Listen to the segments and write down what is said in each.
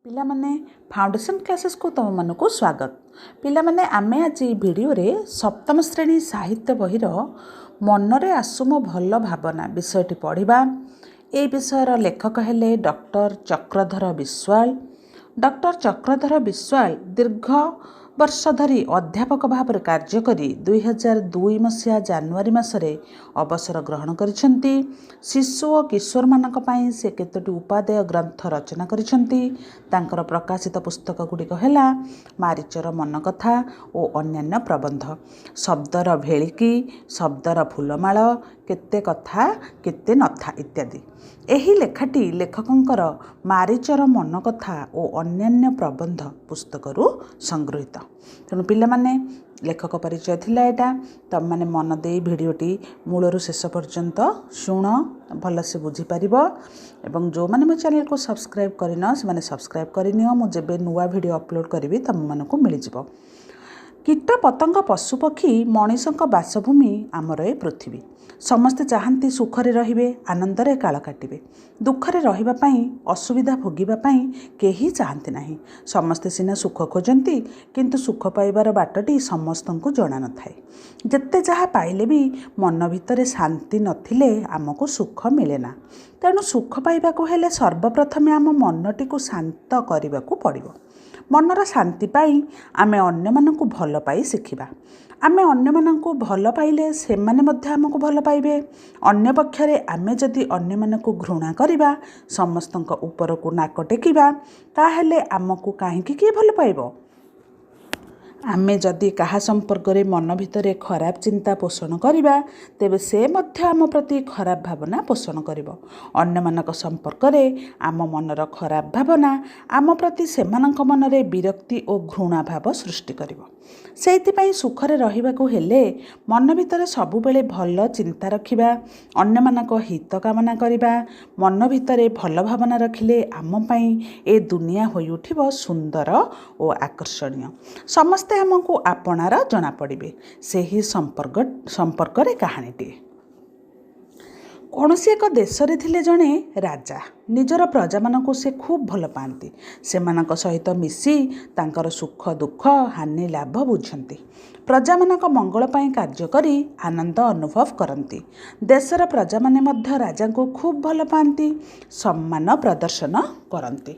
ପିଲାମାନେ, ଫାଉଣ୍ଡେସନ୍ କ୍ଲାସେସ୍କୁ ତୁମମାନଙ୍କୁ ସ୍ୱାଗତ। ପିଲାମାନେ, ଆମେ ଆଜି ଭିଡ଼ିଓରେ ସପ୍ତମ ଶ୍ରେଣୀ ସାହିତ୍ୟ ବହିର ମନରେ ଆସୁ ମୋ ଭଲ ଭାବନା ବିଷୟଟି ପଢ଼ିବା। ଏହି ବିଷୟର ଲେଖକ ହେଲେ ଡକ୍ଟର ଚକ୍ରଧର ବିଶ୍ୱାଳ। ଡକ୍ଟର ଚକ୍ରଧର ବିଶ୍ୱାଳ ଦୀର୍ଘ ବର୍ଷ ଧରି ଅଧ୍ୟାପକ ଭାବରେ କାର୍ଯ୍ୟ କରି 2002 ମସିହା ଜାନୁଆରୀ ମାସରେ ଅବସର ଗ୍ରହଣ କରିଛନ୍ତି। ଶିଶୁ ଓ କିଶୋରମାନଙ୍କ ପାଇଁ ସେ କେତୋଟି ଉପାଦେୟ ଗ୍ରନ୍ଥ ରଚନା କରିଛନ୍ତି। ତାଙ୍କର ପ୍ରକାଶିତ ପୁସ୍ତକ ଗୁଡ଼ିକ ହେଲା ମାରିଚର ମନକଥା ଓ ଅନ୍ୟାନ୍ୟ ପ୍ରବନ୍ଧ, ଶବ୍ଦର ଭେଳିକି, ଶବ୍ଦର ଫୁଲମାଳ, କେତେ କଥା କେତେ ନଥା ଇତ୍ୟାଦି। ଏହି ଲେଖାଟି ଲେଖକଙ୍କର ମାରିଚର ମନକଥା ଓ ଅନ୍ୟାନ୍ୟ ପ୍ରବନ୍ଧ ପୁସ୍ତକରୁ ସଂଗୃହୀତ। ତେଣୁ ପିଲାମାନେ, ଲେଖକ ପରିଚୟ ଥିଲା ଏଇଟା। ତୁମେମାନେ ମନ ଦେଇ ଭିଡ଼ିଓଟି ମୂଳରୁ ଶେଷ ପର୍ଯ୍ୟନ୍ତ ଶୁଣ, ଭଲସେ ବୁଝିପାରିବ। ଏବଂ ଯେଉଁମାନେ ମୋ ଚ୍ୟାନେଲକୁ ସବସ୍କ୍ରାଇବ୍ କରିନ, ସେମାନେ ସବସ୍କ୍ରାଇବ୍ କରିନିଅ। ମୁଁ ଯେବେ ନୂଆ ଭିଡ଼ିଓ ଅପଲୋଡ଼ କରିବି, ତୁମମାନଙ୍କୁ ମିଳିଯିବ। କୀଟ ପତଙ୍ଗ, ପଶୁପକ୍ଷୀ, ମଣିଷଙ୍କ ବାସଭୂମି ଆମର ଏ ପୃଥିବୀ। ସମସ୍ତେ ଚାହାନ୍ତି ସୁଖରେ ରହିବେ, ଆନନ୍ଦରେ କାଳ କାଟିବେ। ଦୁଃଖରେ ରହିବା ପାଇଁ, ଅସୁବିଧା ଭୋଗିବା ପାଇଁ କେହି ଚାହାନ୍ତି ନାହିଁ। ସମସ୍ତେ ସିନା ସୁଖ ଖୋଜନ୍ତି, କିନ୍ତୁ ସୁଖ ପାଇବାର ବାଟଟି ସମସ୍ତଙ୍କୁ ଜଣା ନଥାଏ। ଯେତେ ଯାହା ପାଇଲେ ବି ମନ ଭିତରେ ଶାନ୍ତି ନଥିଲେ ଆମକୁ ସୁଖ ମିଳେ ନା। ତେଣୁ ସୁଖ ପାଇବାକୁ ହେଲେ ସର୍ବପ୍ରଥମେ ଆମ ମନଟିକୁ ଶାନ୍ତ କରିବାକୁ ପଡ଼ିବ। ମନର ଶାନ୍ତି ପାଇଁ ଆମେ ଅନ୍ୟମାନଙ୍କୁ ଭଲ ପାଇ ଶିଖିବା। ଆମେ ଅନ୍ୟମାନଙ୍କୁ ଭଲ ପାଇଲେ ସେମାନେ ମଧ୍ୟ ଆମକୁ ଭଲ ପାଇବେ। ଅନ୍ୟପକ୍ଷରେ ଆମେ ଯଦି ଅନ୍ୟମାନଙ୍କୁ ଘୃଣା କରିବା, ସମସ୍ତଙ୍କ ଉପରକୁ ନାକ ଟେକିବା, ତାହେଲେ ଆମକୁ କାହିଁକି କିଏ ଭଲ ପାଇବ? ଆମେ ଯଦି କାହା ସମ୍ପର୍କରେ ମନ ଭିତରେ ଖରାପ ଚିନ୍ତା ପୋଷଣ କରିବା, ତେବେ ସେ ମଧ୍ୟ ଆମ ପ୍ରତି ଖରାପ ଭାବନା ପୋଷଣ କରିବ। ଅନ୍ୟମାନଙ୍କ ସମ୍ପର୍କରେ ଆମ ମନର ଖରାପ ଭାବନା ଆମ ପ୍ରତି ସେମାନଙ୍କ ମନରେ ବିରକ୍ତି ଓ ଘୃଣା ଭାବ ସୃଷ୍ଟି କରିବ। ସେଇଥିପାଇଁ ସୁଖରେ ରହିବାକୁ ହେଲେ ମନ ଭିତରେ ସବୁବେଳେ ଭଲ ଚିନ୍ତା ରଖିବା, ଅନ୍ୟମାନଙ୍କ ହିତ କାମନା କରିବା। ମନ ଭିତରେ ଭଲ ଭାବନା ରଖିଲେ ଆମ ପାଇଁ ଏ ଦୁନିଆ ହୋଇଉଠିବ ସୁନ୍ଦର ଓ ଆକର୍ଷଣୀୟ। ସମସ୍ତେ ଆମକୁ ଆପଣାର ଜଣାପଡ଼ିବେ। ସେହି ସମ୍ପର୍କରେ କାହାଣୀଟିଏ। କୌଣସି ଏକ ଦେଶରେ ଥିଲେ ଜଣେ ରାଜା। ନିଜର ପ୍ରଜାମାନଙ୍କୁ ସେ ଖୁବ୍ ଭଲ ପାଆନ୍ତି। ସେମାନଙ୍କ ସହିତ ମିଶି ତାଙ୍କର ସୁଖ ଦୁଃଖ, ହାନି ଲାଭ ବୁଝନ୍ତି। ପ୍ରଜାମାନଙ୍କ ମଙ୍ଗଳ ପାଇଁ କାର୍ଯ୍ୟ କରି ଆନନ୍ଦ ଅନୁଭବ କରନ୍ତି। ଦେଶର ପ୍ରଜାମାନେ ମଧ୍ୟ ରାଜାଙ୍କୁ ଖୁବ୍ ଭଲ ପାଆନ୍ତି, ସମ୍ମାନ ପ୍ରଦର୍ଶନ କରନ୍ତି।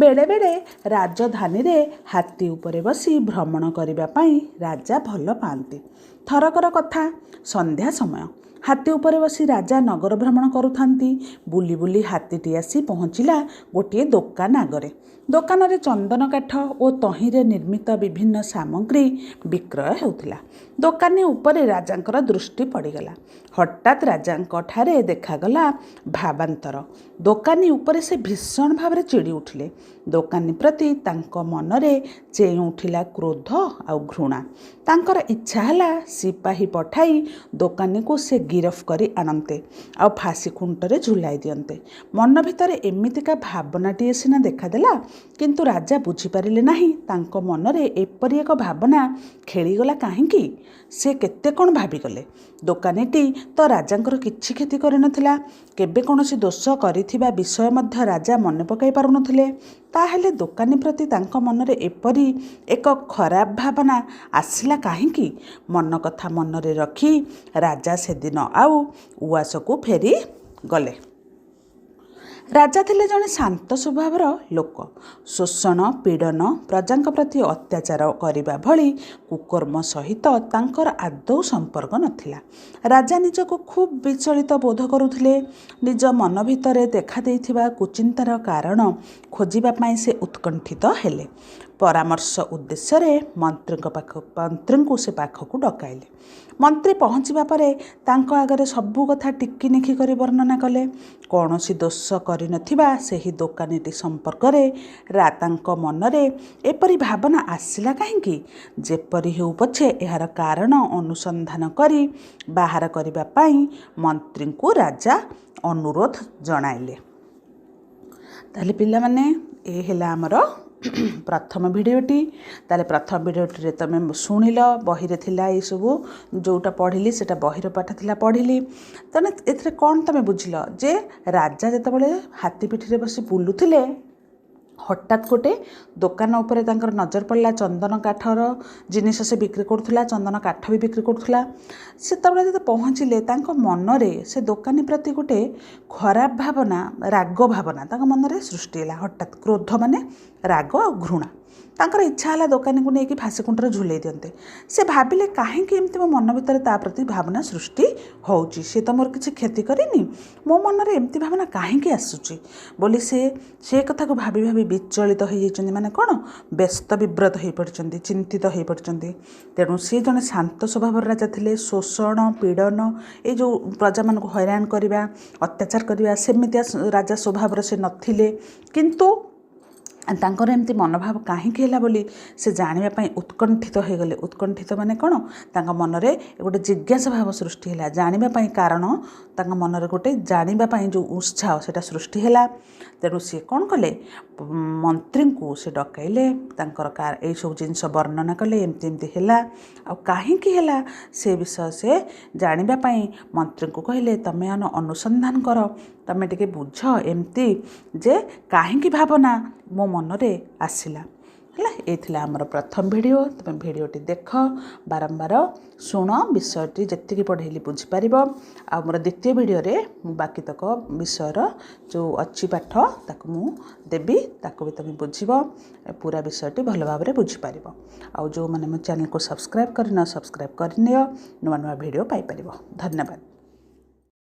ବେଳେବେଳେ ରାଜଧାନୀରେ ହାତୀ ଉପରେ ବସି ଭ୍ରମଣ କରିବା ପାଇଁ ରାଜା ଭଲ ପାଆନ୍ତି। ଥରକର କଥା, ସନ୍ଧ୍ୟା ସମୟ। ହାତୀ ଉପରେ ବସି ରାଜା ନଗର ଭ୍ରମଣ କରୁଥାନ୍ତି। ବୁଲି ବୁଲି ହାତୀଟି ଆସି ପହଞ୍ଚିଲା ଗୋଟିଏ ଦୋକାନ ଆଗରେ। ଦୋକାନରେ ଚନ୍ଦନ କାଠ ଓ ତହିଁରେ ନିର୍ମିତ ବିଭିନ୍ନ ସାମଗ୍ରୀ ବିକ୍ରୟ ହେଉଥିଲା। ଦୋକାନୀ ଉପରେ ରାଜାଙ୍କର ଦୃଷ୍ଟି ପଡ଼ିଗଲା। ହଠାତ୍ ରାଜାଙ୍କ ଠାରେ ଦେଖାଗଲା ଭାବାନ୍ତର। ଦୋକାନୀ ଉପରେ ସେ ଭୀଷଣ ଭାବରେ ଚିଡ଼ି ଉଠିଲେ। ଦୋକାନୀ ପ୍ରତି ତାଙ୍କ ମନରେ ଚେଇଁ ଉଠିଲା କ୍ରୋଧ ଆଉ ଘୃଣା। ତାଙ୍କର ଇଚ୍ଛା ହେଲା ସିପାହୀ ପଠାଇ ଦୋକାନୀକୁ ସେ ଗିରଫ କରି ଆଣନ୍ତେ ଆଉ ଫାଶୀ ଖୁଣ୍ଟରେ ଝୁଲାଇ ଦିଅନ୍ତେ। ମନ ଭିତରେ ଏମିତିକା ଭାବନାଟିଏ ସିନା ଦେଖାଦେଲା, କିନ୍ତୁ ରାଜା ବୁଝିପାରିଲେ ନାହିଁ ତାଙ୍କ ମନରେ ଏପରି ଏକ ଭାବନା ଖେଳିଗଲା କାହିଁକି। ସେ କେତେ କ'ଣ ଭାବିଗଲେ। ଦୋକାନୀଟି ତ ରାଜାଙ୍କର କିଛି କ୍ଷତି କରିନଥିଲା। କେବେ କୌଣସି ଦୋଷ କରିଥିବା ବିଷୟ ମଧ୍ୟ ରାଜା ମନେ ପକାଇ ପାରୁନଥିଲେ। ତାହେଲେ ଦୋକାନୀ ପ୍ରତି ତାଙ୍କ ମନରେ ଏପରି ଏକ ଖରାପ ଭାବନା ଆସିଲା କାହିଁକି? ମନ କଥା ମନରେ ରଖି ରାଜା ସେଦିନ ଆଉ ଉଆସକୁ ଫେରି ଗଲେ। ରାଜା ଥିଲେ ଜଣେ ଶାନ୍ତ ସ୍ୱଭାବର ଲୋକ। ଶୋଷଣ, ପୀଡ଼ନ, ପ୍ରଜାଙ୍କ ପ୍ରତି ଅତ୍ୟାଚାର କରିବା ଭଳି କୁକର୍ମ ସହିତ ତାଙ୍କର ଆଦୌ ସମ୍ପର୍କ ନଥିଲା। ରାଜା ନିଜକୁ ଖୁବ୍ ବିଚଳିତ ବୋଧ କରୁଥିଲେ। ନିଜ ମନ ଭିତରେ ଦେଖାଦେଇଥିବା କୁଚିନ୍ତାର କାରଣ ଖୋଜିବା ପାଇଁ ସେ ଉତ୍କଣ୍ଠିତ ହେଲେ। ପରାମର୍ଶ ଉଦ୍ଦେଶ୍ୟରେ ମନ୍ତ୍ରୀଙ୍କୁ ସେ ପାଖକୁ ଡକାଇଲେ। ମନ୍ତ୍ରୀ ପହଞ୍ଚିବା ପରେ ତାଙ୍କ ଆଗରେ ସବୁ କଥା ଟିକିନିଖି କରି ବର୍ଣ୍ଣନା କଲେ। କୌଣସି ଦୋଷ କରିନଥିବା ସେହି ଦୋକାନୀଟି ସମ୍ପର୍କରେ ତାଙ୍କ ମନରେ ଏପରି ଭାବନା ଆସିଲା କାହିଁକି? ଯେପରି ହେଉ ପଛେ ଏହାର କାରଣ ଅନୁସନ୍ଧାନ କରି ବାହାର କରିବା ପାଇଁ ମନ୍ତ୍ରୀଙ୍କୁ ରାଜା ଅନୁରୋଧ ଜଣାଇଲେ। ତାହେଲେ ପିଲାମାନେ, ଏ ହେଲା ଆମର ପ୍ରଥମ ଭିଡ଼ିଓଟି। ତାହେଲେ ପ୍ରଥମ ଭିଡ଼ିଓଟିରେ ତୁମେ ଶୁଣିଲ, ବହିରେ ଥିଲା ଏଇସବୁ। ଯେଉଁଟା ପଢ଼ିଲି, ସେଇଟା ବହିର ପାଠ ଥିଲା, ପଢ଼ିଲି। ତେଣୁ ଏଥିରେ କ'ଣ ତୁମେ ବୁଝିଲ ଯେ ରାଜା ଯେତେବେଳେ ହାତୀ ପିଠିରେ ବସି ବୁଲୁଥିଲେ ହଠାତ୍ ଗୋଟେ ଦୋକାନ ଉପରେ ତାଙ୍କର ନଜର ପଡ଼ିଲା। ଚନ୍ଦନ କାଠର ଜିନିଷ ସେ ବିକ୍ରି କରୁଥିଲା, ଚନ୍ଦନ କାଠ ବି ବିକ୍ରି କରୁଥିଲା। ସେତେବେଳେ ଯେତେ ପହଞ୍ଚିଲେ, ତାଙ୍କ ମନରେ ସେ ଦୋକାନୀ ପ୍ରତି ଗୋଟେ ଖରାପ ଭାବନା, ରାଗ ଭାବନା ତାଙ୍କ ମନରେ ସୃଷ୍ଟି ହେଲା ହଠାତ୍। କ୍ରୋଧ ମାନେ ରାଗ ଆଉ ଘୃଣା। ତାଙ୍କର ଇଚ୍ଛା ହେଲା ଦୋକାନୀକୁ ନେଇକି ଫାଶୀ ଖୁଣ୍ଟରେ ଝୁଲେଇ ଦିଅନ୍ତେ। ସେ ଭାବିଲେ, କାହିଁକି ଏମିତି ମୋ ମନ ଭିତରେ ତା ପ୍ରତି ଭାବନା ସୃଷ୍ଟି ହେଉଛି? ସେ ତ ମୋର କିଛି କ୍ଷତି କରିନି, ମୋ ମନରେ ଏମିତି ଭାବନା କାହିଁକି ଆସୁଛି ବୋଲି ସେ ସେ କଥାକୁ ଭାବି ଭାବି ବିଚଳିତ ହେଇଯାଇଛନ୍ତି। ମାନେ କ'ଣ? ବ୍ୟସ୍ତ ବିବ୍ରତ ହେଇପଡ଼ିଛନ୍ତି, ଚିନ୍ତିତ ହେଇପଡ଼ିଛନ୍ତି। ତେଣୁ ସେ ଜଣେ ଶାନ୍ତ ସ୍ୱଭାବର ରାଜା ଥିଲେ। ଶୋଷଣ, ପୀଡ଼ନ, ଏଇ ଯେଉଁ ପ୍ରଜାମାନଙ୍କୁ ହଇରାଣ କରିବା, ଅତ୍ୟାଚାର କରିବା, ସେମିତିଆ ରାଜା ସ୍ୱଭାବର ସେ ନଥିଲେ। କିନ୍ତୁ ତାଙ୍କର ଏମିତି ମନୋଭାବ କାହିଁକି ହେଲା ବୋଲି ସେ ଜାଣିବା ପାଇଁ ଉତ୍କଣ୍ଠିତ ହୋଇଗଲେ। ଉତ୍କଣ୍ଠିତ ମାନେ କ'ଣ? ତାଙ୍କ ମନରେ ଗୋଟେ ଜିଜ୍ଞାସା ଭାବ ସୃଷ୍ଟି ହେଲା ଜାଣିବା ପାଇଁ। କାରଣ ତାଙ୍କ ମନରେ ଗୋଟେ ଜାଣିବା ପାଇଁ ଯେଉଁ ଉତ୍ସାହ, ସେଇଟା ସୃଷ୍ଟି ହେଲା। ତେଣୁ ସିଏ କ'ଣ କଲେ? ମନ୍ତ୍ରୀଙ୍କୁ ସେ ଡକାଇଲେ। ତାଙ୍କର ଏଇସବୁ ଜିନିଷ ବର୍ଣ୍ଣନା କଲେ, ଏମିତି ଏମିତି ହେଲା ଆଉ କାହିଁକି ହେଲା ସେ ବିଷୟ ସେ ଜାଣିବା ପାଇଁ ମନ୍ତ୍ରୀଙ୍କୁ କହିଲେ, ତମେ ଅନୁସନ୍ଧାନ କର, ତମେ ଟିକେ ବୁଝ ଏମିତି ଯେ କାହିଁକି ଭାବନା ମୋ ମନରେ ଆସିଲା। ହେଲା, ଏ ଥିଲା ଆମର ପ୍ରଥମ ଭିଡ଼ିଓ। ତୁମେ ଭିଡ଼ିଓଟି ଦେଖ, ବାରମ୍ବାର ଶୁଣ, ବିଷୟଟି ଯେତିକି ପଢ଼େଇଲି ବୁଝିପାରିବ। ଆଉ ମୋର ଦ୍ୱିତୀୟ ଭିଡ଼ିଓରେ ମୁଁ ବାକିତକ ବିଷୟର ଯେଉଁ ଅଛି ପାଠ, ତାକୁ ମୁଁ ଦେବି। ତାକୁ ବି ତୁମେ ବୁଝିବ, ପୁରା ବିଷୟଟି ଭଲ ଭାବରେ ବୁଝିପାରିବ। ଆଉ ଯେଉଁମାନେ ମୋ ଚ୍ୟାନେଲକୁ ସବସ୍କ୍ରାଇବ୍ କରିନ, ସବସ୍କ୍ରାଇବ୍ କରିନିଅ, ନୂଆ ନୂଆ ଭିଡ଼ିଓ ପାଇପାରିବ। ଧନ୍ୟବାଦ।